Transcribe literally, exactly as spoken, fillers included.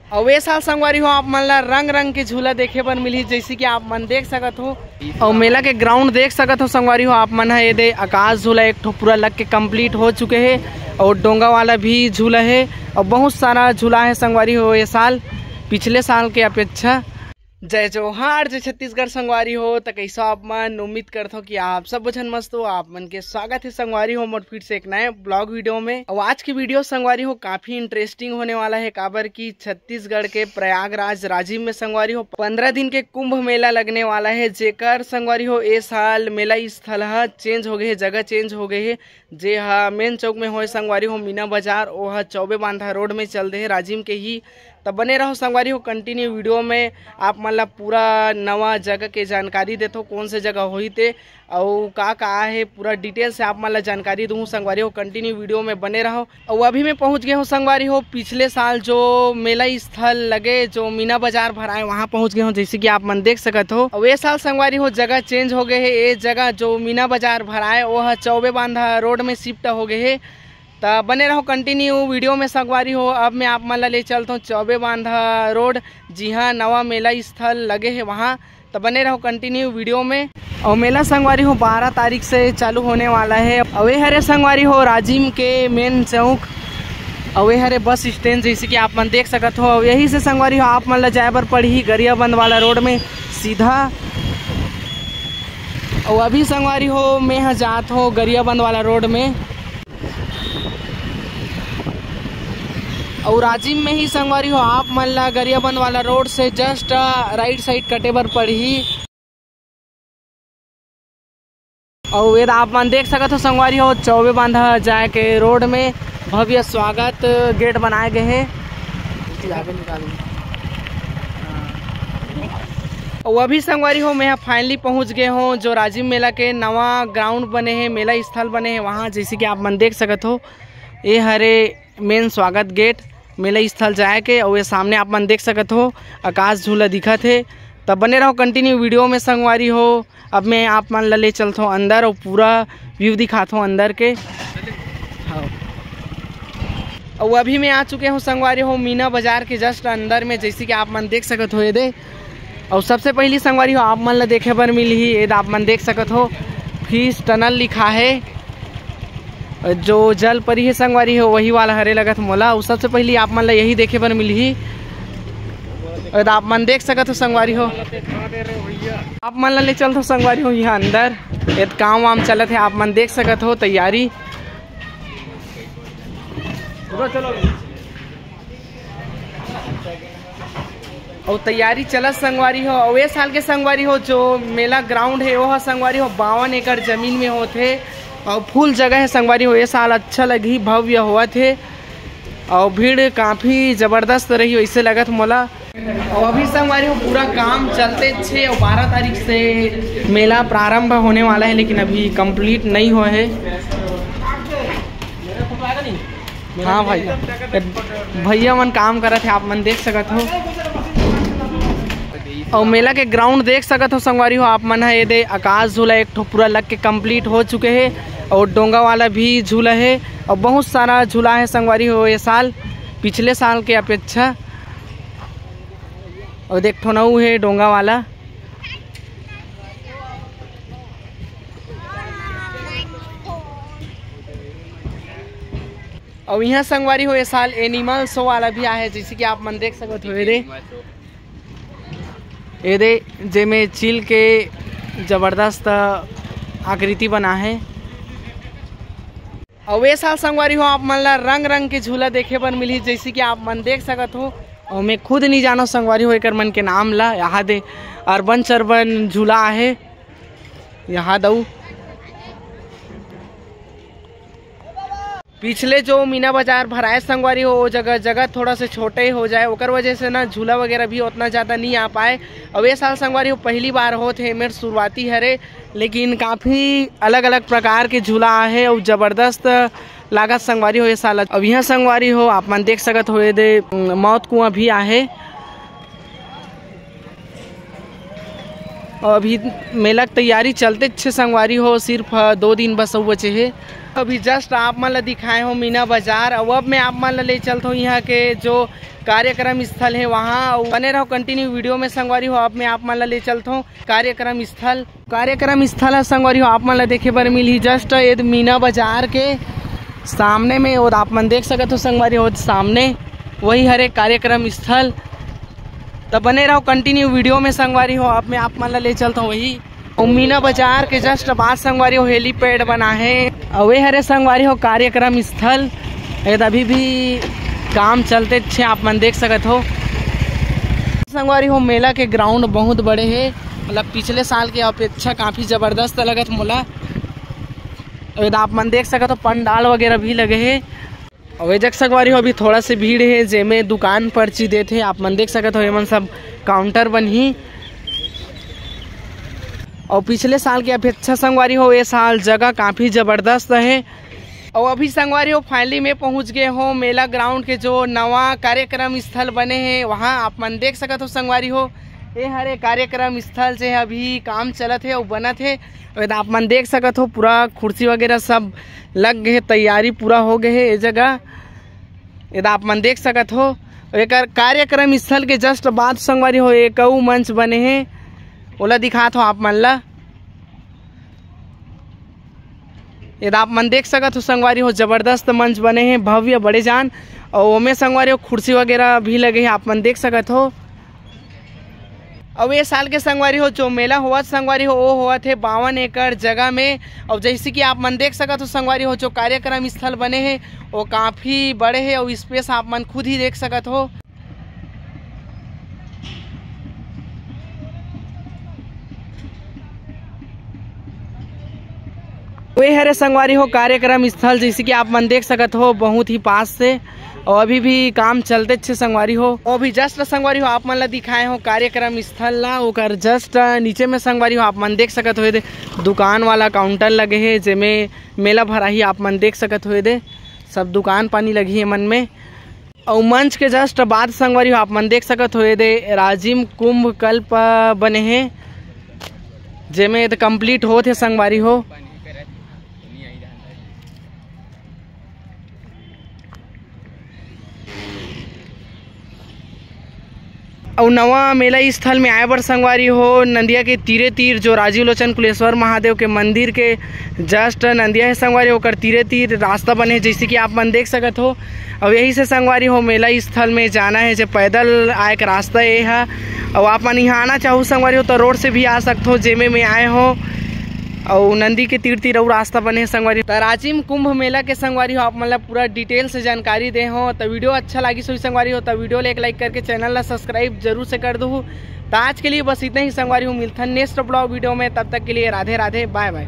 अउ ए साल संगवारी हो, आप मन ला रंग रंग के झूला देखे बर मिलही, जैसे कि आप मन देख सकत हो। अउ मेला के ग्राउंड देख सकत हो संगवारी हो आप मन ह, ये दे आकाश झूला एक ठो पूरा लग के कंप्लीट हो चुके हे, अउ डोंगा वाला भी झूला हे, अउ बहुत सारा झूला हे संगवारी हो ये साल, पिछले साल के अपेक्षा। जय जोहार, जय छत्तीसगढ़ संगवारी हो। त कैसो आप मन? उम्मीद करथो कि आप सब झन मस्त हो। आप मन के स्वागत है संगवारी हो मोर फिर से एक नए ब्लॉग वीडियो में। और आज की वीडियो संगवारी हो काफी इंटरेस्टिंग होने वाला है, काबर कि छत्तीसगढ़ के प्रयागराज राजिम में संगवारी हो पंद्रह दिन के कुंभ मेला लगने वाला है, जेकर संगवारी हो ए साल मेला स्थल ह चेंज हो गए है, जगह चेंज हो गए है। जे हा मेन चौक में होए संगवारी हो मीना बाजार, ओ हा चौबे बांधा रोड में चल दे हे राजिम के ही। त बने रहो संगवारी हो कंटिन्यू वीडियो में, आप मन ला पूरा नवा जगह के जानकारी देथो, कौन से जगह होही ते अउ का का आहे, पूरा डिटेल से आप मन ला जानकारी दूँ संगवारी हो। कंटिन्यू वीडियो में बने रहो। अउ अभी मैं पहुँच गए हूँ संगवारी हो पिछले साल जो मेला स्थल लगे, जो मीना बाजार भराए, वहाँ पहुँच गए हूँ, जैसे कि आप मन देख सकत हो। अउ ए साल संगवारी हो जगह चेंज हो गए है, ए जगह जो मीना बाजार भराए वो ह चौबे बांधा रोड में शिफ्ट हो गए है। त बने रहो कंटिन्यू वीडियो में संगवारी हो। अब मैं आप मन ला ले चलत हूँ चौबे बांधा रोड, जिहाँ नवा मेला स्थल लगे है वहाँ। त बने रहो कंटिन्यू वीडियो में। और मेला संगवारी हो बारह तारीख से चालू होने वाला है। और ये हरे संगवारी हो राजिम के मेन चौक, और ये हरे बस स्टैंड, जैसे कि आप मन देख सकत हो। और यही से संगवारी हो आप मन ला जाए बर पड़ही गरियाबंद वाला रोड में सीधा। और अभी संगवारी हो मैं ह जात हो गरियाबंद वाला रोड में। अउ राजिम में ही संगवारी हो आप मन ला गरियाबंद वाला रोड से जस्ट राइट साइड कटे बर पड़ही। अउ ये आप मन देख सकत हो संगवारी हो चौबे बांधा जाए के रोड में भव्य स्वागत गेट बनाए गए हे। अउ अभी संगवारी हो मैं फाइनली पहुंच गए हूँ जो राजिम मेला के नवा ग्राउंड बने हे, मेला स्थल बने हे वहाँ, जैसे कि आप मन देख सकत हो। ये हरे मेन स्वागत गेट मेला स्थल जाए के। अउ ये सामने आप मन देख सकत हो आकाश झूला दिखत हे। तब बने रहो कंटिन्यू वीडियो में संगवारी हो। अब मैं आप मन ला ले चलत हूँ अंदर और पूरा व्यू दिखात हूँ अंदर के। हाँ। अउ अभी मैं आ चुके हूँ संगवारी हो मीना बाजार के जस्ट अंदर में, जैसे कि आप मन देख सकत हो ये दे। अउ सबसे पहली संगवारी हो आप मन ला देखे बर मिलही, ये दे आप मन देख सकत हो फिश टनल लिखा है। जो जल परी हे संगवारी हो, वही वाला हरे लगत मोला। अउ सबसे पहली आप मन ला यही देखे बर मिलही। अउ आप मन देख सकत हो संगवारी हो, आप मन ला ले चलत हो संगवारी हो यहाँ अंदर। ये काम वाम चलत हे, आप मन देख सकत हो तैयारी। अउ तैयारी चलत संगवारी हो। अउ ए साल के संगवारी हो जो मेला ग्राउंड हे, ओह संगवारी हो बावन एकड़ जमीन में होथे। अउ फुल जगह हे संगवारी हो, ए साल अच्छा लगही, भव्य होवत हे। अउ भीड़ काफी जबरदस्त रही, वैसे लगत मोला। अउ अभी संगवारी हो पूरा काम चलते छे अउ बारह तारीख से मेला प्रारंभ होने वाला है, लेकिन अभी कंप्लीट नहीं हुआ है। हाँ भाई, भैया मन काम करत हे, आप मन देख सकत हो। अउ मेला के ग्राउंड देख सकत हो संगवारी हो आप मन ह, ये दे आकाश झूला एक ठो पूरा लग के कंप्लीट हो चुके हे अउ डोंगा वाला भी झूला हे अउ बहुत सारा झूला हे संगवारी हो ये साल, पिछले साल के अपेक्षा। अउ देख ठो नऊ हे डोंगा वाला। अउ इहाँ संगवारी हो, ये साल एनिमल शो वाला भी आहे, जैसे कि आप मन देख सकत हो, ये दे, ये दे, जेमे चील के जबरदस्त आकृति बना है। अउ ए साल संगवारी हो, आप मन ला रंग रंग के झूला देखे बर मिलही, जैसे कि आप मन देख सकत हो। अउ मैं खुद नहीं जानो संगवारी हो एकर मन के नाम ला। यहाँ दे अर्बन चर्बन झूला आहे, यहाँ दऊ। पिछले जो मीना बाजार भराए संगवारी हो, वो जगह, जगह थोड़ा से छोटे हो जाए, ओकर वजह से ना झूला वगैरह भी उतना ज़्यादा नहीं आ पाए। अउ ए साल संगवारी हो पहली बार होत हे, मेर शुरुआती हरे, लेकिन काफ़ी अलग-अलग प्रकार के झूला आहे अउ जबरदस्त लागत संगवारी हो ये साल। अब यहाँ संगवारी हो आप मन देख सकत हो, ये दे, उम, मौत कुआं भी आहे। अभी मेला के तैयारी चलते छे संगवारी हो, सिर्फ दो दिन बस अउ बचे हे। अभी जस्ट आप मन ला दिखाए हो मीना बाजार। अब मैं आप मन ला ले चलत हूँ यहाँ के जो कार्यक्रम स्थल है वहाँ। बने रहो कंटिन्यू वीडियो में संगवारी हो। अब मैं आप मन ला ले चलत हूँ कार्यक्रम स्थल। कार्यक्रम स्थल है संगवारी हो, आप मन ला देखे बर मिलही जस्ट ये मीना बाजार के सामने में। और आप मन देख सकत हो संगवारी हो, सामने वही हरे कार्यक्रम स्थल। तो बने रहो कंटिन्यू वीडियो में संगवारी हो। अब मैं आप मन ला ले चलत हूँ वही अउ मीना बाजार के जस्ट बाद संगवारी हो हेलीपैड बना है। अउ ये हरे संगवारी हो कार्यक्रम स्थल, ये तो अभी भी काम चलते छे, आप मन देख सकत हो। संगवारी हो मेला के ग्राउंड बहुत बड़े है, मतलब पिछले साल के अपेक्षा काफ़ी ज़बरदस्त लगत मोला। ये तो आप मन देख सकत हो पंडाल वगैरह भी लगे है। अउ ए जग संगवारी हो अभी थोड़ा से भीड़ है, जेमे दुकान पर्ची देत हे। आप मन देख सकत हो एमन सब काउंटर बनही। अउ पिछले साल के अपेक्षा संगवारी हो ए साल जगह काफ़ी ज़बरदस्त है। अउ अभी संगवारी हो फाइनली में पहुंच गए हो मेला ग्राउंड के जो नवा कार्यक्रम स्थल बने है वहाँ। आप मन देख सकत हो संगवारी हो ए हरे कार्यक्रम स्थल जे अभी काम चलत है अउ बनत है। अउ आप मन देख सकत हो पूरा कुर्सी वगैरह सब लग गए, तैयारी पूरा हो गए है ए जगह। ये तो आप मन देख सकत हो। एकर कार्यक्रम स्थल के जस्ट बाद संगवारी हो एक अउ मंच बने हे, ओला दिखात हो आप मन ला। ये तो आप मन देख सकत हो संगवारी हो, जबरदस्त मंच बने हे, भव्य बड़े जान। अउ ओमे संगवारी हो कुर्सी वगैरह भी लगे हे, आप मन देख सकत हो। अउ ए साल के संगवारी हो जो मेला होवत संगवारी हो, ओ होवत हे बावन एकड़ जगह में। अउ जैसे कि आप मन देख सकत हो संगवारी हो, जो कार्यक्रम स्थल बने हे वो काफ़ी बड़े हे अउ स्पेस आप मन खुद ही देख सकत हो। वे हरे संगवारी हो कार्यक्रम स्थल, जैसे कि आप मन देख सकत हो बहुत ही पास से, और अभी भी काम चलते छे संगवारी हो। और अभी जस्ट संगवारी हो आप मन ला दिखाए हो कार्यक्रम स्थल ला, ओकर जस्ट नीचे में संगवारी हो आप मन देख सकत हो, ये दे दुकान वाला काउंटर लगे हे, जेमे मेला भराही। आप मन देख सकत हो, ये दे सब दुकान पानी लगी हे मन में। अउ मंच के जस्ट बाद संगवारी हो आप मन देख सकत हो, ये दे राजिम कुंभ कल्प बने हे, जेमे ये दे कंप्लीट होत हे संगवारी हो। अउ नवा मेला स्थल में आए बर संगवारी हो, नंदिया के तीरे तीर जो राजीव लोचन कुलेश्वर महादेव के मंदिर के जस्ट नंदिया हे संगवारी, ओकर तीरे तीर रास्ता बने हे, जैसे कि आप मन देख सकत हो। अउ यही से संगवारी हो मेला स्थल में जाना है, जो पैदल आए के रास्ता ये है। अउ आप मन यहाँ आना चाहो संगवारी हो तो रोड से भी आ सकत हो, जेमे में आए हो। अउ नंदी के तीर तीर अउ रास्ता बने हे संगवारी। त राजिम कुंभ मेला के संगवारी हो आप मन ला पूरा डिटेल से जानकारी दे हो। त वीडियो अच्छा लागिस होही संगवारी हो त वीडियो ला एक लाइक करके चैनल ला सब्सक्राइब जरूर से कर दो। त आज के लिए बस इतना ही संगवारी हो, मिलथन नेक्स्ट ब्लॉग वीडियो में, तब तक के लिए राधे राधे, बाय बाय।